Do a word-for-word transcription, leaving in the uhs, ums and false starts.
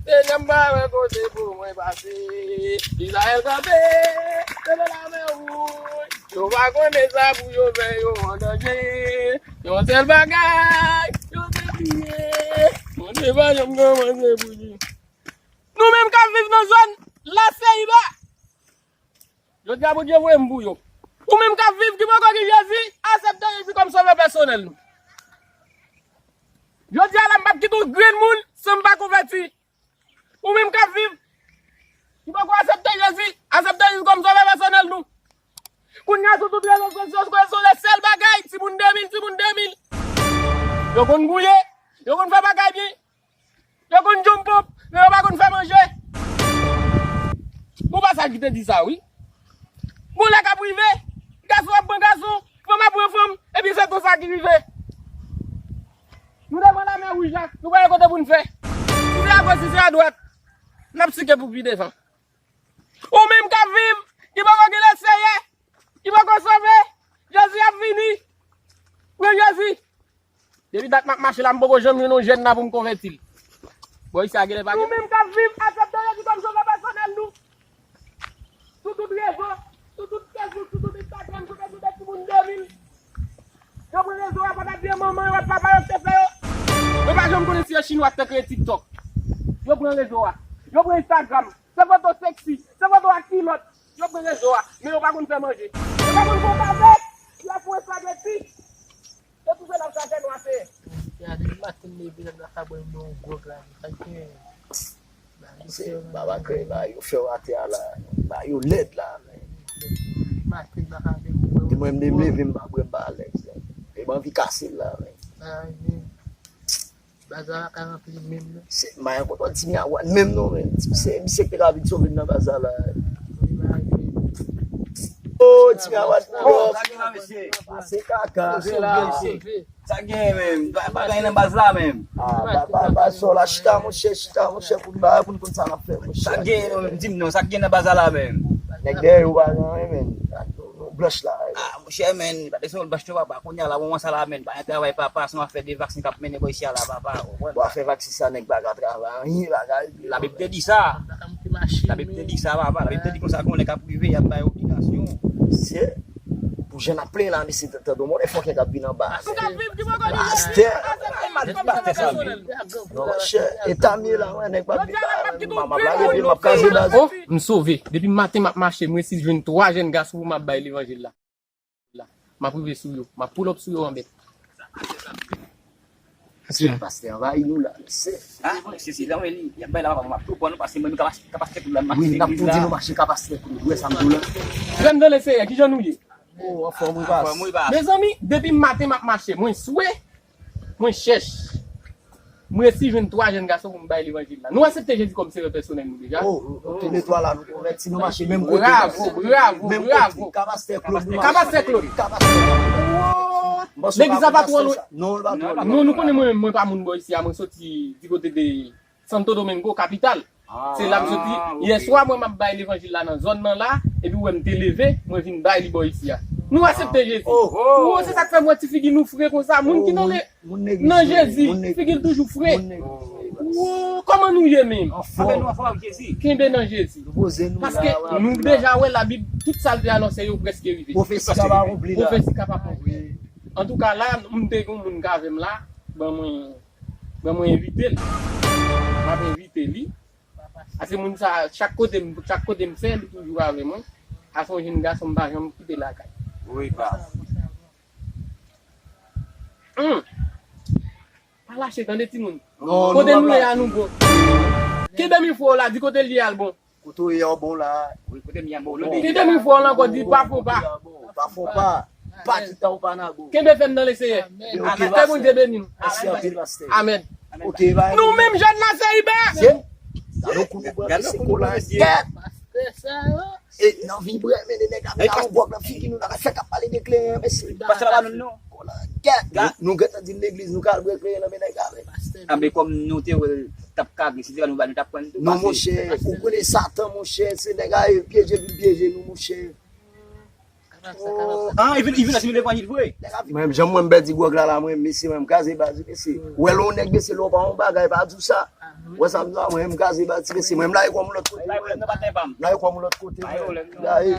Dezyèm pa wè kote pou mwen pase. Izrayèl kanpe devan Lamè Wouj. Yo pa konnen sa pou yo fè, yo an danje. Yon sèl bagay yo te bliye. Bondye pa janm kòmanse pou li. Nou menm k ap viv nan zòn Laseyiba, jodi a Bondye voye m pou yo. Ou menm k ap viv ki poko gen Jezi, asepte Jezi kòm sovè pèsonèl nou. Jodi a la, m p ap kite yon grenn moun san m pa konvèti. Ou menm k ap viv ki poko asepte Jezi, asepte Jezi kòm sovè pèsonèl nou. Kounye a sou tout rezo sosyo, se yon sèl bagay, timoun de mil, timoun de mil. Yo konn gouye, yo konn fè bagay byen. Yo konn djomponp, men yo pa konn fè manje. Gon pastè ki te di sa, wi. Gon lè k ap rive, gason ap pran gason, fanm ap pran fanm, epi se tou sa ki rive. Nou devan Lamè Wouj la, nou pa gen kote pou n fè. Si se agòch, si se adwat, n ap sike pou pi devan. Ou menm k ap viv, ki poko gen Leseyè, ki poko sove, Jezi ap vini. Pran Jezi. Depi dat m ap mache la, m poko janm jwenn yon jèn la pou m konvèti l. Bò isi a genlè pa gen. Nou menm k ap viv, asepte Jezi kòm sovè pèsonèl nou. Sou tout rezo, sou tout Facebook, sou tout Instagram, sou Facebook, timoun de mil. Yo pran rezo a, pa t ap byen manman yo ak papa yo te fè yo. Yo pa janm konnen si yo chinwa k te kreye TikTok. Yo pran rezo a. Yo pran Instagram. Se foto seksi, se foto ak kilòt. Yo pran rezo a, men yo pa konn fè manje. Yo pa konn fè yon kazèk, yo ap fè yon espageti. Se tou se nan sa fè nwa se. Misye a depi maten leve nan lakabwen li yon gwo gla. Sa l gen? Se baba kreye la, yo fè w atè a la. Ba yo lèd la, men. Depi maten baka leve. Di mwen m de m leve m pa bwè m pa alèz. E m anvi kase l la, men. Ba yo. Baz la pa ka ranpli menm non. Se mayon konprann ti mi a wad menm non men. Se misye ki te ka vin sove m nan baz la la. Oh, ti mi a wad pwòp. Sa gen la mesye? Pase kaka. Sove la. Sa gen menm? Pa pa gen nan baz la menm. Ah, ba ba ba so la chita monchè, chita monchè pou n ba pou n konn sa n ap fè monchè. Sa gen non menm? Di m non, sa gen nan baz la la menm? Nèg dèyè yo pa gen anyen menm. Blanch la. Ah, monchè, men, pa desann blanch non, papa. Kounye a la, moman sa la, men, pa gen travay, papa, se yon afè de vaksen k ap mennen bò isi a la, papa. Ou konprann? Bò afè vaksen sa, nèg pa ka travay, anyen pa ka regle. Labib te di sa. Labib te di sa, papa. Labib te di konsa, gon lè k ap rive, y ap bay obligasyon. Se pou jan n ap plenyen la, mesye, tande yon mòde fòkè k ap vin anba. Pastè. Pastè sa, men. Non, monchè, eta m ye la, wè, nèg pa vin la, m ap lage pye, m ap kraze baz. Oh, m sove. Depi maten, m ap mache, m resi jwenn twa jèn gason pou m ap bay levanjil la. La. M ap rive sou yo. M ap pull up sou yo anbèt. Pastè anvayi nou la, mesye. Ah, mesye, se la, men li, y ap bay la, papa, m ap tou pran nou, paske mwen, nou ka pas-, ka pastè Claude la, m mache legliz la. Li di nou mache ka pastè Claude, ou wè sa m di w la? Frè m nan leseyè, kijan nou ye? Oh, anfòm wi, baz. Mezanmi, depi maten, m ap mache, mwen swe. Mwen chèch. M resi jwenn twa jèn gason pou m bay levanjil la. Nou aksepte Jezi kòm Sovè pèsonèl nou deja? Oh, nou tou le twa la, nou konvèti, nou mache menm kote. Bravo, bravo, bravo. Ka pastè Claude, nou mache. Ka pastè Claude. Ka pastè Claude. Legliz la pa twò lwen? Non, li pa twò lwen. Non, nou konnen mwen menm, mwen pa moun bò isi a, mwen soti di kote de Santo Domingo, kapital. Se la m soti. Yè swa, mwen, m ap bay levanjil la nan zòn nan la, epi w wè m te leve, mwen vin bay li bò isi a. Nou aksepte Jezi. Oh, se sa k fè m wè ti figi nou fre konsa. Moun ki nan le, nan Jezi, figi l toujou fre. Wo, kòman nou ye menm? Anfèt, nou anfòm ak Jezi. Kenbe nan Jezi. Paske nou deja wè Labib, tout sa l te anonse yo prèske rive. Pwofesi k ap akonpli la. Pwofesi k ap akonpli. Antouka, la, m te gen yon moun k avè m la, ban mwen Ban mwen envite l. M ap envite li. Paske moun sa, chak kote m, chak kote m fè, li toujou avè mwen. A se yon jèn gason m pa janm kite lakay. Wi, pa. Hum. Pa lache, tande timoun. Kote nou ye a nou bon. Kenbe mikwo w la, di kote l ye a l bon. Kote w ye a w bon la. Wi, kote m ye a m bon. Kenbe mikwo w la ankò, di pa fon pa. Pa fon pa. Pa di tan w pa nan bon. Kenbe fèm nan Leseyè. Ke Bondye beni nou. Mèsi anpil, pastè. Amèn. Nou menm jèn la se iba. Gade kou nou pran, mesye, kolangèt. E nan vibre, men de nèg ap nan yon gwòg nan figi nou, nan fè k ap pale de kleren, mesye. Pastè la pa nou non. Kolangèt. Nou gentan di legliz, nou ka al bwè kleren nan men nèg la, men. Anben kòm nou te wè l t ap kage, si se pa nou ba nou t ap pran l tou. Non, monchè, ou konnen Satan, monchè, se nèg a pyeje vin pyeje nou, monchè. Ah, li vin, li vin asimile levanjil vre. Mwen, jan mwen m pèdi gwòg la, la, mwen, mesye, mwen, m kraze baz, mesye. Wè, lè yon nèg, mesye, lè w pa yon bagay, pa di w sa. Wè sa m di la, mwen, m kraze baz, mesye, mwen, m lage kò m lòt kote. Lage kò m lòt kote, mwen. Lage.